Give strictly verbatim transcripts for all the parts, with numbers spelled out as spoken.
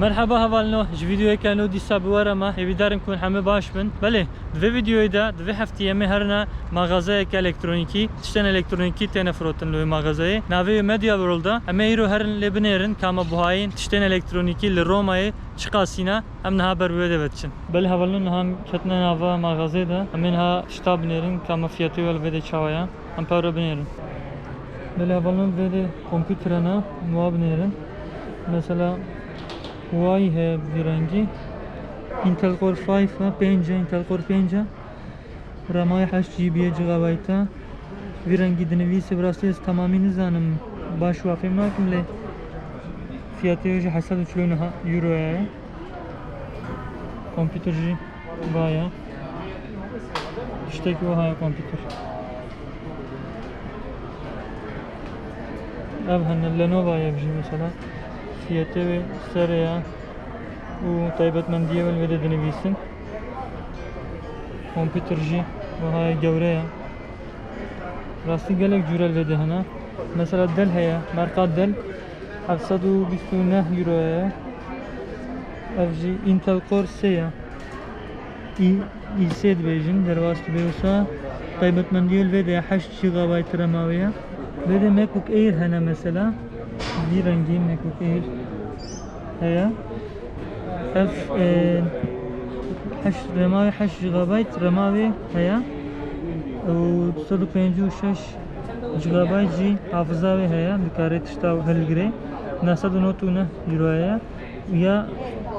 Merhaba hevalno, ji vîdeoyeke nû dîsa bi we re me. Hêvîdar im ku hûn hemî baş bin. Belê, di vê vîdeoyê de, di vê heftê em ê herine maxazeyeke elektronîkî, tiştên elektronîkî têne firotin li wê maxazeyê. Navê wê Media World e. Em ê îro herin lê binêrin ka me buhayîn tiştên elektronîkî li Romayê çiqasî ne. Em niha ber bi wê de ve diçin. Belê hevalno, niha em ketine nava maxazeyê de. Em ê niha tişta binêrin ka me fiyatê wê li vê de çawa ye. Em pewre binêrin. Belê hevalno, vê de kompûter hene, em wa binêrin. Mesela wayî heye vî rengî. Intel Core five e, pênc e, Intel Core pênc e. Remayê heşt G B ye, gigabyte. Vî rengî dinivîse, bi rastî ez temamî nizanim, baş wa fêm nakim lê fiyatê wê jî heft sed û çil û neh euro ye. Kompûter jî va ye. Tiştekî wiha ye kompûter. Ev hene Lenovo ye, ev jî mesela. Fiyetê wê serê ye û taybetmendiyê wê li vê de dinivîsin. Kompûter jî wiha ye, gewre ye. Rastî gelek cûre li vê de hene. Mesela Dell heye, merqa Dell. Heft sed û bîst û neh euro ye. Ev jî Intel Core sê ye. Î, î sê dibêjin, derbas dibe wisa. Taybetmendiyê li vê de heşt gigabayt rema wê ye. Vê de MacBook Air hene mesela. Vî rengî MacBook Air heye. Ev, e, heşt, rema wê heşt gigabayt rema wê heye. Û du sed û pêncî û şeş gigabayt jî hafiza wê heye, dikare tişta hilgire. Neh sed û nod û neh euro ye. Ya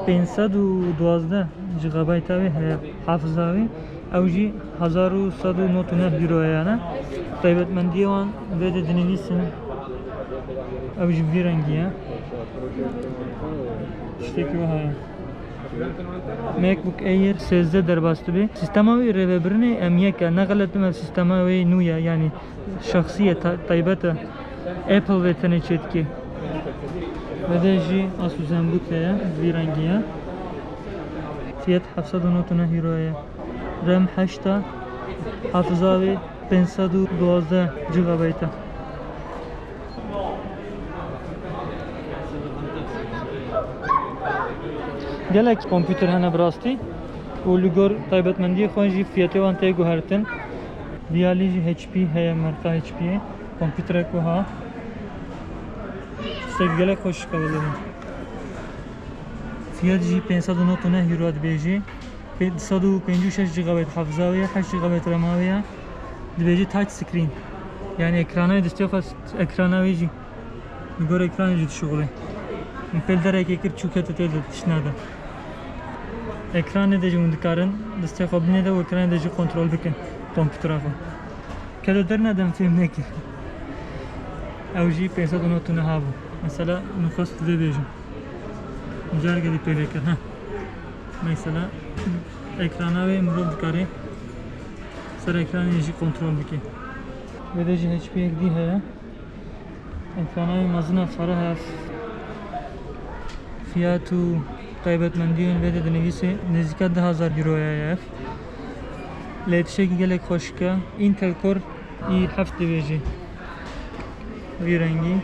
pênc sed û duwazdeh gigabayta wê heye hafiza wê. Ew jî hezar û sed û nod û neh euro ye, ne? Taybetmendiyê wan vê de dinivîsin. Ew jî vî rengî ye. Tiştekî wiha ye. MacBook Air sêzdeh derbas dibe. Sîstema wê rêvebirinê M yek e. Ne xelet bim, ev sîstema wê nû ye. Yanî şexsî ye, ta-, taybet e. Apple vê tenê çêdike. Vê de jî Asus ZenBook heye. Vî rengî ye. Fiyet heft sed û nod û neh euro ye. RAM heşt e. Hafiza wê pênc sed û duwazdeh gigabayt e. Gelek kompûter hene bi rastî û li gor taybetmendiyê xwe jî fiyetê wan tê guhertin. Vî alî jî H P heye, merqa H P ye. Kompûterek wiha. Tiştek gelek xweşik e wele. Fiyet jî pênc sed û nod û neh euro dibêjî. Pê-, du sed û pêncî û şeş gigabayt hafiza wê ye, heşt gigabayt rema wê ye. Dibêje touch screen. Yanî ekrana wê destê xwe, ekrana wê jî. Li gor ekranê jî dişuxulê. Min pêl derekê kir, çû kete tê de, tişt nade. Ekranê de jî hûn dikarin destê xwe binê de û ekranê de jî kontrol bikin kompûtera xwe. Kete dernede, min fêm nekir. Ew jî pênc sed û nod û neh bû. Mesela, min xwest vê bêjim. Careke dî pêlê kir, heh. Mesela, ekrana wê mirov dikare ser ekranê jî kontrol bike. Vê de jî H P yek dî heye. Ekrana wê mezin e, fereh e. Fiyat û taybetmendiyên vê de dinivîse nêzîka du hezar euroya ye ev. Lê tiştekî gelek xweşik e. Intel Core i heft dibêje. Vî rengî.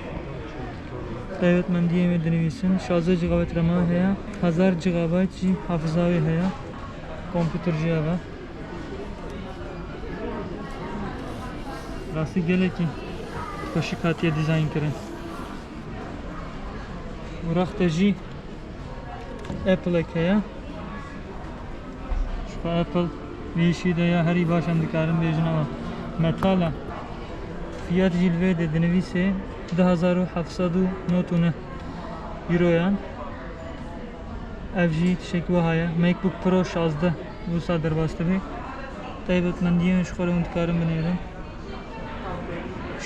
Taybetmendiyên wê dinivîsin. Şazdeh gigabayt rema heye. Hezar gigabayt jî hafiza wê heye. Kompûter jî ev e. Rastî gelekî xweşik hatiye dîzayn kirin. Û rexte jî Apple-ek heye. Çiqa Apple vê îşî de ya herî baş, em dikarin bêjin ew e. Metal e. Fiyat jî li vê de dinivîse du hezar û heft sed û nod û neh euroyan. Ev jî tiştekî wiha ye. MacBook Pro şazdeh wisa derbas dibe. Taybetmendiyên ji xwe re hûn dikarin binêrin.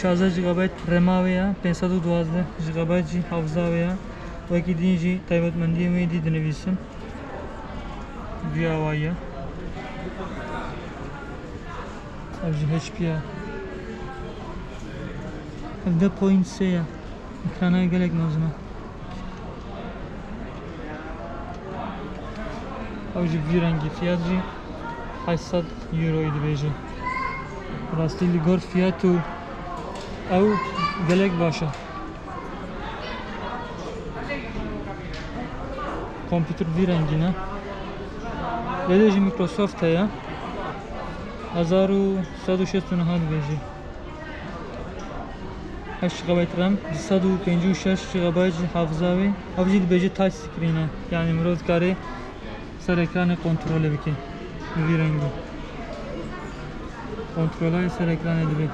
Şazdeh gigabayt rema wê ye, pênc sed û duwazdeh gigabayt jî hafiza wê ye. Wekî din jî taybetmendiyên wê dî dinivîsin. Vî awayî ye. Ev jî H P ye. Ev de point sê ye. Ekrana gelek mezin e. Ew jî vî rengî, fiyat jî heşt sed euroyî dibêje. Rastî li gor fiyat û ew gelek baş e. Kompûter vî rengî ne. Lê jî Microsoft heye. Hezar û sed û şêst û neh dibêjî. Heşt gigabayt RAM, du sed û pêncî û şeş gigabayt jî hafiza wê. Ev jî dibêje touch screen e. Yanî mirov dikare ser ekranê kontrolê bike. Bi vî rengî. Kontrola ser ekranê dibe.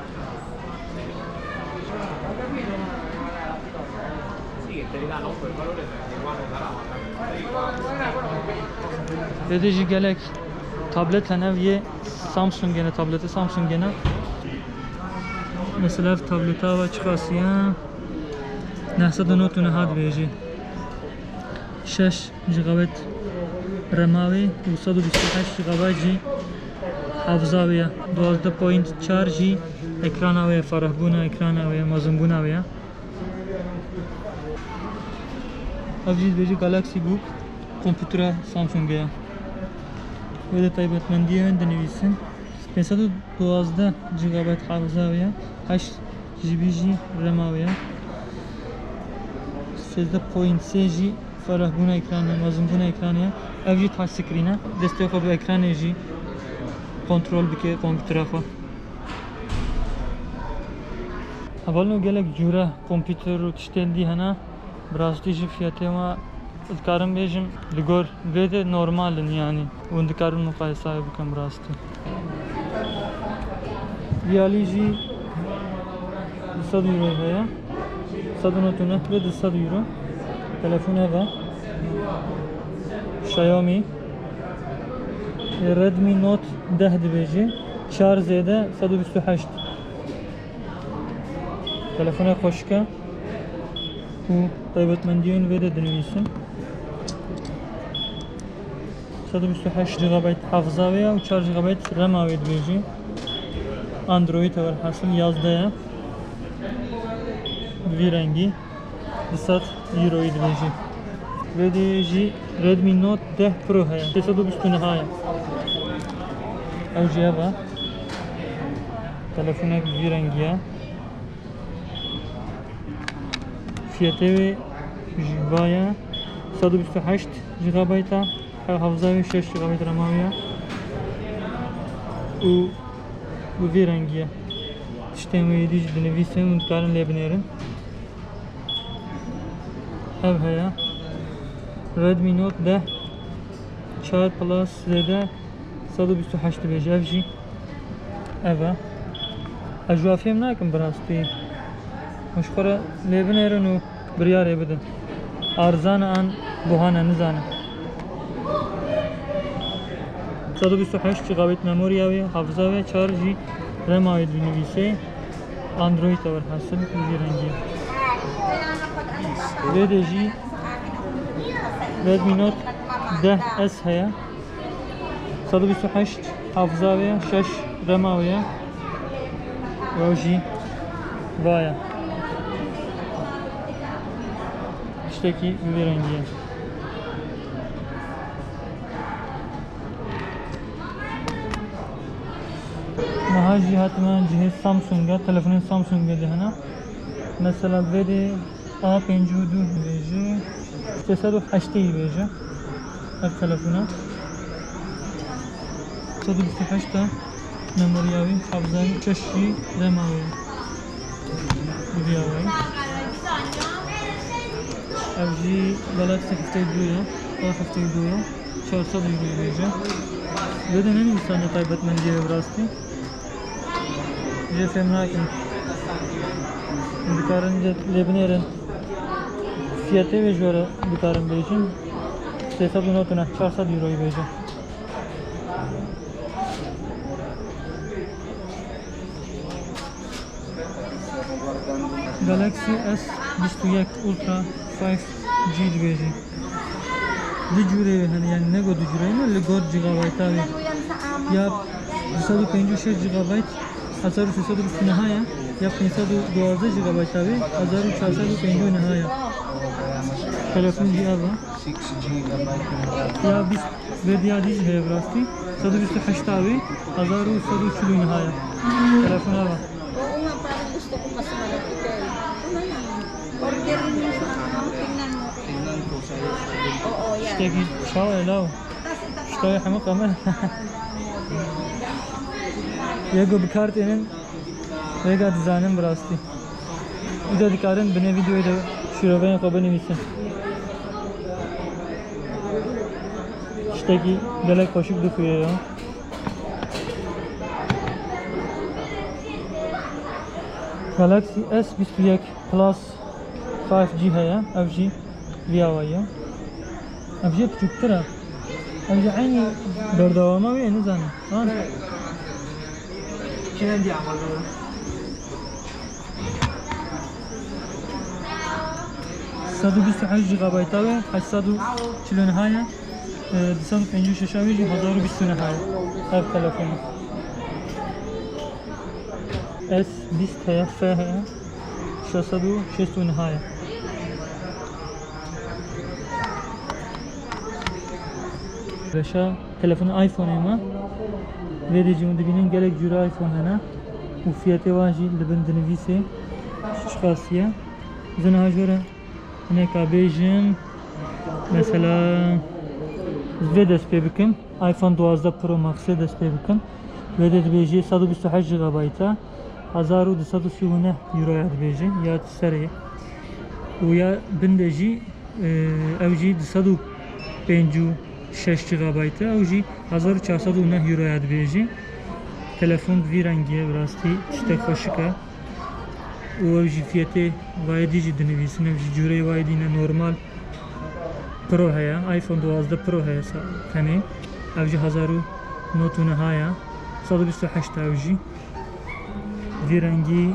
Êdî jî gelek tablet hene, ev yê Samsungê ne, tabletê Samsungê ne. Mesela ev tableta ve çiqasî ye? Neh sed û nod û neh dibêjî. Şeş gigabayt rema wê û sed û bîst û heşt gigabayt jî hafiza wê ye. Duwazdeh point çar jî ekrana wê ye, ferehbûna ekrana wê ye, mezinbûna wê ye. Ev jî dibêje Galaxy Book, kompûtera Samsungê ye. Wê de taybetmendiyên dinivîsin. Pênc sed û duwazdeh gigabayt hafiza wê ye, heşt G B jî rema wê ye. Sêzdeh point sê jî ferehbûna ekranê, mezinbûna ekranê ye. Ev jî touch screen e. Destê xwe bi ekranê jî kontrol bike kompûtera xwe. Hevalno gelek cûre kompûter û tiştên dî hene. Bi rastî jî fiyetê me dikarim bêjim li gor vê de normal in, yanî hûn dikarin muqayesayê bikin bi rastî. Vî alî jî du sed euro heye. Sed û nod û neh ve du sed euro. Telefon ev e. Xiaomi. Redmi Note deh dibêje. Çar zêde sed û bîst û heşt. Telefona xweşik e û taybetmendiyên vê de dinivîsin. Sed û bîst û heşt gigabayt hafiza wê ye û çar gigabayt rema wê dibêjî. Android e, welhasil yazdeh ye. Bi vî rengî. Du sed euroyî dibêjî. Vê de jî Redmi Note deh Pro heye. Sê sed û bîst û neh ye. Ew jî ev e. Telefonek vî rengî ye. Fiyetê wê jî va ye. Sed û bîst û heşt gigabayt e. Ev hafiza wê şeş gigabayt rema wê ye. Û bi vî rengî ye. Tiştên wê êdî jî dinivîsin û dikarin lê binêrin. Ev heye. Redmi Note deh çar Plus zêde sed û bîst û heşt dibêje. Ev jî ev e. Ez ji we fêm nakim bi rastî. Hûn ji xwe re lê binêrin û biryarê bidin. Arzan e an buhan e, nizanim. Sed û bîst û heşt gigabayt memoriya wê, hafiza wê, çar jî rema wê dinivîsê. Android e, welhasil vî rengî. Vê de jî Redmi Note deh S heye. Sed û bîst û heşt hafiza wê, şeş rema wê ye. Ew jî va ye. Tiştekî vî rengî ye. Niha jî hatime cihê Samsung e, telefonên Samsungê de hene. Mesela vê de A pêncî û du dibêje, sê sed û heştê bêje. Ev telefon e. Sed û bîst û heşt e memoriya wî, hafiza wî, şeş jî rema wî. Bi vî awayî. Ev jî Galaxy heftê û du ye. A heftê û du ye. Çar sed euro bêje. Vê de nenivîsane taybetmendiyê wê bi rastî. Jê fêm nakim. Dikarin lê binêrin. Fiyetê wê ji we re dikarim bêjim. Sê sed û nod û neh, çar sed euroyî bêje. Galaxy S bîst û yek Ultra five G dibêjin. Du cûrê wê hene, yanî ne got du cûrê ne, li gor gigabayta wê. Ya du sed û pêncî û şeş gigabayt, hezar û sê sed û bîst û neh ya, ya pênc sed û duwazdeh gigabayta wê, hezar û çar sed û pêncî û neh ya. Telefon jî ev e. Ya bîst Vê diyadî jî heye bi rastî. Sed û bîst û heşt wê, hezar û sed û çil û neh ya. Telefona ve. O, uma para gusto ko mas malapit eh. Order mo sa ano, tingnan mo. Tingnan ko sa'yo. Oo, yan. Tiştekî çawa ye law? Tiştekî hemû qemir. Yê ku bi kar tênin, rêka dizanin bi rastî. Îca dikarin binê vîdeoyê de şîroveyên xwe binivîsin. Tiştekî gelek xweşik dixuye ya. Galaxy S bîst û yek Plus five G heye, ev jî vî awayî ye. Ev jî piçûktir e. Ev jî eynî berdewama wê, nizanim. Ha? Çi rengî amade? Sed û bîst û heşt gigabayta wê, heşt sed û çil û neh ye. E, du sed û pêncî û şeş wê jî hezar û bîst û neh ye. Ev telefon. S bîst heye, F heye. Şeş sed û şêst û neh ye. Reşa telefon iPhone-ê me. Vê de jî hûn dibînin gelek cûre iPhone hene. Û fiyetê wan jî li bin dinivîsê. Çiqas ye. Zina jore hineka bêjim. Mesela, vê dest pê bikim. iPhone duwazdeh Pro Max-ê dest pê bikim. Vê de dibêjê sed û bîst û heşt gigabayt e, hezar û du sed û sî û neh euroya dibêje, ya serê. Û ya bin de jî, e, ew jî du sed û pêncî û şeş gigabayt e, ew jî hezar û çar sed û neh euroya dibêje. Telefon bi vî rengî ye, bi rastî tiştek xweşik e. Û ew jî fiyetê wayedî jî dinivîsin, ev jî cûreyê wayedî ne, normal Pro heye, iPhone duwazdeh Pro heye sa-, tenê. Ev jî hezar û nod û neh ye. Sed û bîst û heşt ew jî. Vî rengî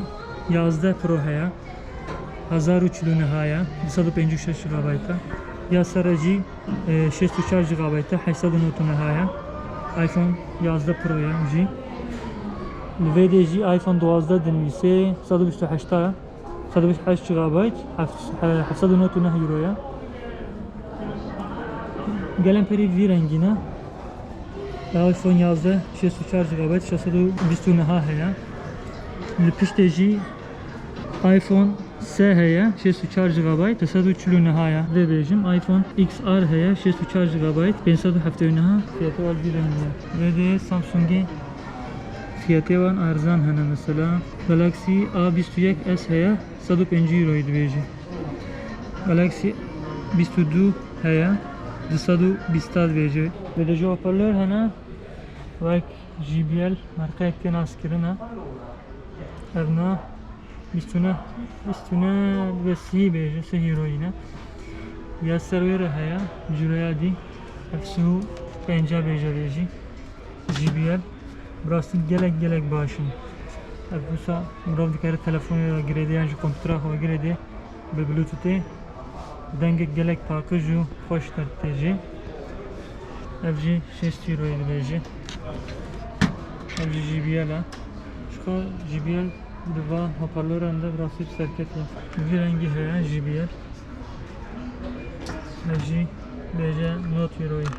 yazdeh Pro heye. Hezar û çil û neh ye. Du sed û pêncî û şeş gigabayt e. Ya sere jî, e, şêst û çar gigabayt e. Heşt sed û nod û neh ye. iPhone yazdeh Pro ye jî. Li vê de jî iPhone duwazdeh dinivîsê, sed û bîst û heşt ye. Sed û bîst û heşt gigabayt, heft-, he-, heft sed û nod û neh euro ye. Gelen perî vî rengî ne. iPhone yazdeh, şêst û çar gigabayt, şeş sed û bîst û neh heye. Li piştê jî iPhone S heye, şêst û çar gigabayt, şeş sed û çil û neh ye. Vê bêjim, iPhone X R heye, şêst û çar gigabayt, pênc sed û heftê û neh. Fiyatê wan vî rengî ye. Vê de Samsungê fiyatê wan erzan hene mesela. Galaxy A bîst û yek S heye, sed û pêncî euroyê dibêje. Galaxy bîst û du heye, du sed û bîst dibêje. Vê de jî hoparlör hene, wek J B L merqeyek tê naskirine. Ev na bîst û neh, bîst û neh ve sî bêje, sî euroyî ne. Ya ser wê re heye, cûreya dî, ev sî û pênc bêje vê jî. J B L, bi rastî gelek, gelek baş in. Ev wisa mirov dikare telefonê re girêdê yan jî komputera xwe girêdê bi Bluetoothê. Dengek gelek paqij û xweş dertê jî. Ev jî şêst euroyê dibêje. Ev jî J B L e. Ji xwe J B L di van hoparloran de bi rastî serketî ye. Vî rengî heye J B L. Ev jî bêje nod euroyê.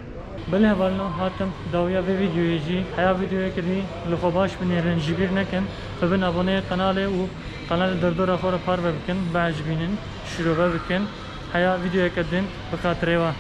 Belê hevalno, hatim dawiya vê vîdeoyê jî. Heya vîdeoyeke dî li xwe baş binêrin, ji bîr nekin. Bibin aboneyê qenalê û qenalê derdora xwe re parve bikin, biecibînin, şîrove bikin. Heya vîdeoyeke din bi xatirê we.